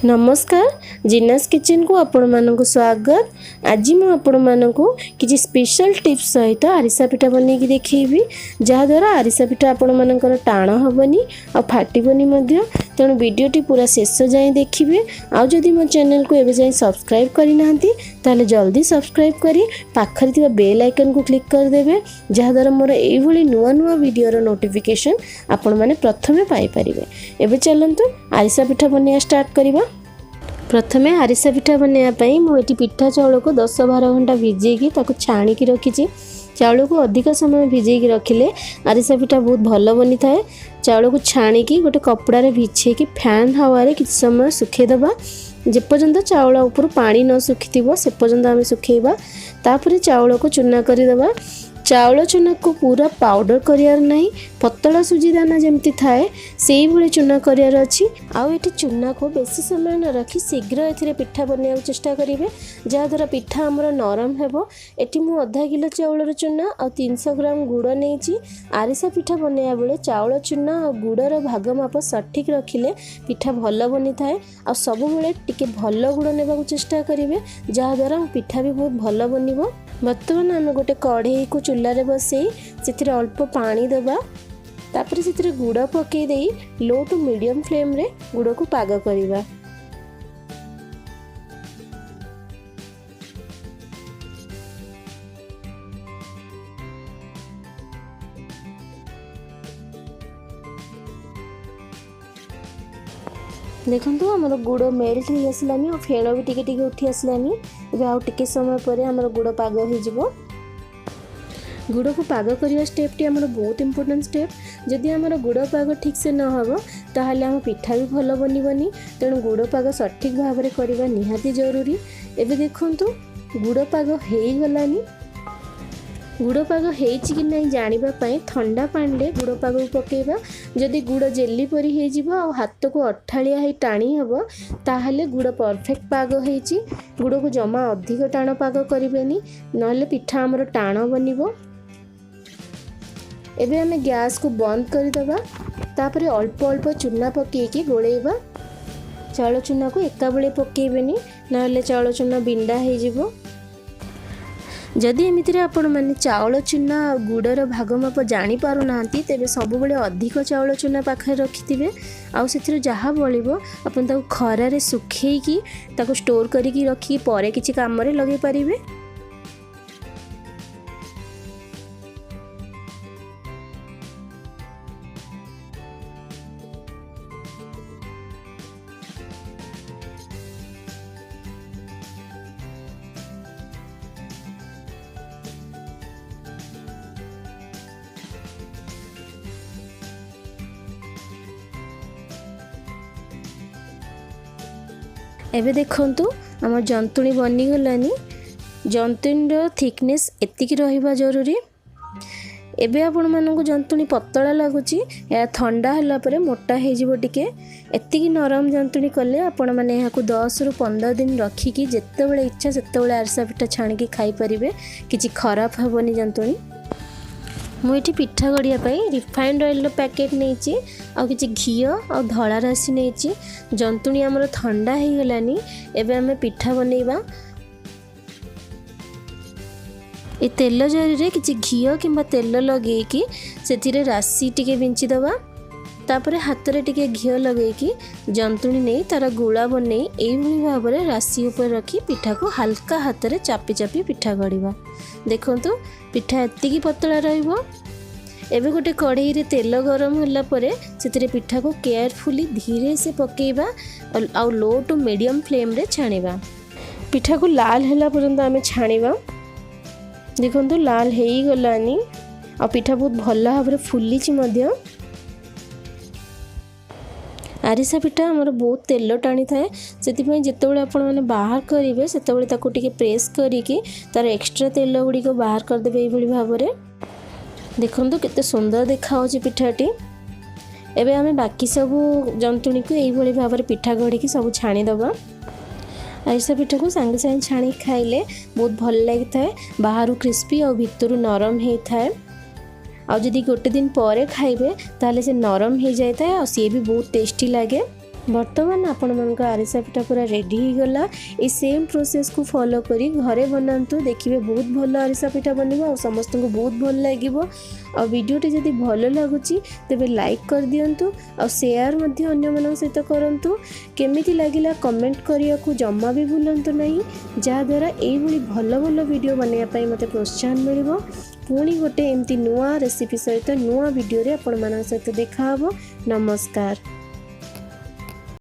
ନମସ୍କାର, ଜିନାସ୍ କିଚେନକୁ ଆପଣମାନଙ୍କୁ ସ୍ୱାଗତ। ଆଜି ମୁଁ ଆପଣମାନଙ୍କୁ କିଛି ସ୍ପେଶାଲ ଟିପ୍ସ ସହିତ ଆରିସା ପିଠା ବନେଇକି ଦେଖେଇବି, ଯାହାଦ୍ୱାରା ଆରିସା ପିଠା ଆପଣମାନଙ୍କର ଟାଣ ହେବନି ଆଉ ଫାଟିବନି ମଧ୍ୟ। ତେଣୁ ଭିଡ଼ିଓଟି ପୁରା ଶେଷ ଯାଏଁ ଦେଖିବେ। ଆଉ ଯଦି ମୋ ଚ୍ୟାନେଲକୁ ଏବେ ଯାଏଁ ସବସ୍କ୍ରାଇବ୍ କରିନାହାନ୍ତି, ତାହେଲେ ଜଲ୍ଦି ସବସ୍କ୍ରାଇବ୍ କରି ପାଖରେ ଥିବା ବେଲ୍ ଆଇକନ୍କୁ କ୍ଲିକ୍ କରିଦେବେ, ଯାହାଦ୍ୱାରା ମୋର ଏଇଭଳି ନୂଆ ନୂଆ ଭିଡ଼ିଓର ନୋଟିଫିକେସନ୍ ଆପଣମାନେ ପ୍ରଥମେ ପାଇପାରିବେ। ଏବେ ଚାଲନ୍ତୁ, ଆରିସା ପିଠା ବନେଇବା ଷ୍ଟାର୍ଟ କରିବା। ପ୍ରଥମେ ଆରିସା ପିଠା ବନେଇବା ପାଇଁ ମୁଁ ଏଠି ପିଠା ଚାଉଳକୁ 10-12 ଘଣ୍ଟା ଭିଜେଇକି ତାକୁ ଛାଣିକି ରଖିଛି। ଚାଉଳକୁ ଅଧିକ ସମୟ ଭିଜେଇକି ରଖିଲେ ଆରିସା ପିଠା ବହୁତ ଭଲ ବନିଥାଏ। ଚାଉଳକୁ ଛାଣିକି ଗୋଟେ କପଡ଼ାରେ ବିଛେଇକି ଫ୍ୟାନ୍ ହାୱାରେ କିଛି ସମୟ ଶୁଖେଇଦେବା। ଯେପର୍ଯ୍ୟନ୍ତ ଚାଉଳ ଉପରୁ ପାଣି ନ ଶୁଖିଥିବ, ସେ ପର୍ଯ୍ୟନ୍ତ ଆମେ ଶୁଖେଇବା। ତାପରେ ଚାଉଳକୁ ଚୁନା କରିଦେବା। ଚାଉଳ ଚୁନାକୁ ପୁରା ପାଉଡ଼ର କରିବାର ନାହିଁ। ପତଳା ସୁଜି ଦାନା ଯେମିତି ଥାଏ, ସେଇଭଳି ଚୁନା କରିବାର ଅଛି। ଆଉ ଏଠି ଚୁନାକୁ ବେଶୀ ସମୟ ନ ରଖି ଶୀଘ୍ର ଏଥିରେ ପିଠା ବନେଇବାକୁ ଚେଷ୍ଟା କରିବେ, ଯାହାଦ୍ୱାରା ପିଠା ଆମର ନରମ ହେବ। ଏଠି ମୁଁ ଅଧା କିଲୋ ଚାଉଳର ଚୁନା ଆଉ 300 ଗ୍ରାମ ଗୁଡ଼ ନେଇଛି। ଆରିସା ପିଠା ବନେଇବା ବେଳେ ଚାଉଳ ଚୁନା ଆଉ ଗୁଡ଼ର ଭାଗ ମାପ ସଠିକ୍ ରଖିଲେ ପିଠା ଭଲ ବନିଥାଏ। ଆଉ ସବୁବେଳେ ଟିକେ ଭଲ ଗୁଡ଼ ନେବାକୁ ଚେଷ୍ଟା କରିବେ, ଯାହାଦ୍ୱାରା ପିଠା ବି ବହୁତ ଭଲ ବନିବ। ବର୍ତ୍ତମାନ ଆମେ ଗୋଟେ କଢ଼େଇକୁ ଚୁଲାରେ ବସେଇ ସେଥିରେ ଅଳ୍ପ ପାଣି ଦେବା। ତାପରେ ସେଥିରେ ଗୁଡ଼ ପକାଇ ଦେଇ ଲୋ ଟୁ ମିଡ଼ିୟମ୍ ଫ୍ଲେମ୍ରେ ଗୁଡ଼କୁ ପାଗ କରିବା। ଦେଖନ୍ତୁ, ଆମର ଗୁଡ଼ ମେଲ୍ଟ ହେଇ ଆସିଲାନି ଆଉ ଫେଣ ବି ଟିକେ ଟିକେ ଉଠି ଆସିଲାନି। ଏବେ ଆଉ ଟିକେ ସମୟ ପରେ ଆମର ଗୁଡ଼ ପାଗ ହେଇଯିବ। ଗୁଡ଼କୁ ପାଗ କରିବା ଷ୍ଟେପ୍ଟି ଆମର ବହୁତ ଇମ୍ପୋର୍ଟାଣ୍ଟ ଷ୍ଟେପ୍। ଯଦି ଆମର ଗୁଡ଼ ପାଗ ଠିକ୍ସେ ନ ହେବ, ତାହେଲେ ଆମ ପିଠା ବି ଭଲ ବନିବନି। ତେଣୁ ଗୁଡ଼ ପାଗ ସଠିକ୍ ଭାବରେ କରିବା ନିହାତି ଜରୁରୀ। ଏବେ ଦେଖନ୍ତୁ, ଗୁଡ଼ ପାଗ ହେଇଗଲାନି। ଗୁଡ଼ ପାଗ ହେଇଛି କି ନାହିଁ ଜାଣିବା ପାଇଁ ଥଣ୍ଡା ପାଣିରେ ଗୁଡ଼ ପାଗକୁ ପକାଇବା। ଯଦି ଗୁଡ଼ ଜେଲି ପରି ହେଇଯିବ ଆଉ ହାତକୁ ଅଠାଳିଆ ହେଇ ଟାଣି ହେବ, ତାହେଲେ ଗୁଡ଼ ପରଫେକ୍ଟ ପାଗ ହେଇଛି। ଗୁଡ଼କୁ ଜମା ଅଧିକ ଟାଣ ପାଗ କରିବେନି, ନହେଲେ ପିଠା ଆମର ଟାଣ ବନିବ। ଏବେ ଆମେ ଗ୍ୟାସ୍କୁ ବନ୍ଦ କରିଦେବା। ତାପରେ ଅଳ୍ପ ଅଳ୍ପ ଚୁନା ପକାଇକି ଗୋଳେଇବା। ଚାଉଳ ଚୁନାକୁ ଏକାବେଳେ ପକାଇବେନି, ନହେଲେ ଚାଉଳ ଚୁନା ବିଣ୍ଡା ହେଇଯିବ। ଯଦି ଏମିତିରେ ଆପଣମାନେ ଚାଉଳ ଚୁନା ଆଉ ଗୁଡ଼ର ଭାଗ ମାପ ଜାଣିପାରୁନାହାନ୍ତି, ତେବେ ସବୁବେଳେ ଅଧିକ ଚାଉଳ ଚୁନା ପାଖରେ ରଖିଥିବେ। ଆଉ ସେଥିରୁ ଯାହା ବଳିବ, ଆପଣ ତାକୁ ଖରାରେ ଶୁଖେଇକି ତାକୁ ଷ୍ଟୋର୍ କରିକି ରଖିକି ପରେ କିଛି କାମରେ ଲଗାଇ ପାରିବେ। ଏବେ ଦେଖନ୍ତୁ, ଆମ ଜନ୍ତୁଣି ବନିଗଲାନି। ଜନ୍ତୁଣିର ଥିକନେସ୍ ଏତିକି ରହିବା ଜରୁରୀ। ଏବେ ଆପଣମାନଙ୍କୁ ଜନ୍ତୁଣି ପତଳା ଲାଗୁଛି, ଏହା ଥଣ୍ଡା ହେଲା ପରେ ମୋଟା ହେଇଯିବ ଟିକେ। ଏତିକି ନରମ ଜନ୍ତୁଣି କଲେ ଆପଣମାନେ ଏହାକୁ 10ରୁ 15 ଦିନ ରଖିକି ଯେତେବେଳେ ଇଚ୍ଛା ସେତେବେଳେ ଆରିସା ପିଠା ଛାଣିକି ଖାଇପାରିବେ। କିଛି ଖରାପ ହେବନି ଜନ୍ତୁଣି। ମୁଁ ଏଠି ପିଠା ଗଢ଼ିବା ପାଇଁ ରିଫାଇଣ୍ଡ ଅଏଲ୍ର ପ୍ୟାକେଟ୍ ନେଇଛି, ଆଉ କିଛି ଘିଅ ଆଉ ଧଳା ରାଶି ନେଇଛି। ଜନ୍ତୁଣି ଆମର ଥଣ୍ଡା ହେଇଗଲାନି। ଏବେ ଆମେ ପିଠା ବନେଇବା। ଏ ତେଲ ଜରିରେ କିଛି ଘିଅ କିମ୍ବା ତେଲ ଲଗେଇକି ସେଥିରେ ରାଶି ଟିକେ ବିଞ୍ଚିଦେବା। ତାପରେ ହାତରେ ଟିକେ ଘିଅ ଲଗେଇକି ଜନ୍ତୁଣି ନେଇ ତା'ର ଗୁଳା ବନେଇ ଏଇଭଳି ଭାବରେ ରାଶି ଉପରେ ରଖି ପିଠାକୁ ହାଲକା ହାତରେ ଚାପି ଚାପି ପିଠା ଗଢ଼ିବା। ଦେଖନ୍ତୁ, ପିଠା ଏତିକି ପତଳା ରହିବ। ଏବେ ଗୋଟେ କଢ଼େଇରେ ତେଲ ଗରମ ହେଲା ପରେ ସେଥିରେ ପିଠାକୁ କେୟାରଫୁଲି ଧୀରେ ସେ ପକାଇବା ଆଉ ଲୋ ଟୁ ମିଡ଼ିୟମ୍ ଫ୍ଲେମ୍ରେ ଛାଣିବା। ପିଠାକୁ ଲାଲ ହେଲା ପର୍ଯ୍ୟନ୍ତ ଆମେ ଛାଣିବା। ଦେଖନ୍ତୁ, ଲାଲ ହେଇଗଲାନି ଆଉ ପିଠା ବହୁତ ଭଲ ଭାବରେ ଫୁଲିଛି ମଧ୍ୟ। ଆରିସା ପିଠା ଆମର ବହୁତ ତେଲ ଟାଣିଥାଏ। ସେଥିପାଇଁ ଯେତେବେଳେ ଆପଣମାନେ ବାହାର କରିବେ, ସେତେବେଳେ ତାକୁ ଟିକେ ପ୍ରେସ୍ କରିକି ତା'ର ଏକ୍ସଟ୍ରା ତେଲ ଗୁଡ଼ିକ ବାହାର କରିଦେବେ ଏଇଭଳି ଭାବରେ। ଦେଖନ୍ତୁ, କେତେ ସୁନ୍ଦର ଦେଖାହେଉଛି ପିଠାଟି। ଏବେ ଆମେ ବାକି ସବୁ ଜନ୍ତୁଣିକୁ ଏଇଭଳି ଭାବରେ ପିଠା ଗଢ଼ିକି ସବୁ ଛାଣିଦେବା। ଆରିସା ପିଠାକୁ ସାଙ୍ଗେ ସାଙ୍ଗେ ଛାଣିକି ଖାଇଲେ ବହୁତ ଭଲ ଲାଗିଥାଏ। ବାହାରୁ କ୍ରିସ୍ପି ଆଉ ଭିତରୁ ନରମ ହେଇଥାଏ। ଆଉ ଯଦି ଗୋଟେ ଦିନ ପରେ ଖାଇବେ, ତାହେଲେ ସେ ନରମ ହେଇଯାଇଥାଏ ଆଉ ସିଏ ବି ବହୁତ ଟେଷ୍ଟି ଲାଗେ। ବର୍ତ୍ତମାନ ଆପଣମାନଙ୍କ ଆରିସା ପିଠା ପୁରା ରେଡ଼ି ହେଇଗଲା। ଏଇ ସେମ୍ ପ୍ରୋସେସ୍କୁ ଫଲୋ କରି ଘରେ ବନାନ୍ତୁ, ଦେଖିବେ ବହୁତ ଭଲ ଆରିସା ପିଠା ବନିବ ଆଉ ସମସ୍ତଙ୍କୁ ବହୁତ ଭଲ ଲାଗିବ। ଆଉ ଭିଡ଼ିଓଟି ଯଦି ଭଲ ଲାଗୁଛି, ତେବେ ଲାଇକ୍ କରିଦିଅନ୍ତୁ ଆଉ ସେୟାର ମଧ୍ୟ ଅନ୍ୟମାନଙ୍କ ସହିତ କରନ୍ତୁ। କେମିତି ଲାଗିଲା କମେଣ୍ଟ କରିବାକୁ ଜମା ବି ଭୁଲନ୍ତୁ ନାହିଁ, ଯାହାଦ୍ୱାରା ଏଇଭଳି ଭଲ ଭଲ ଭିଡ଼ିଓ ବନେଇବା ପାଇଁ ମୋତେ ପ୍ରୋତ୍ସାହନ ମିଳିବ। ପୁଣି ଗୋଟେ ଏମିତି ନୂଆ ରେସିପି ସହିତ ନୂଆ ଭିଡ଼ିଓରେ ଆପଣମାନଙ୍କ ସହିତ ଦେଖାହେବ। ନମସ୍କାର।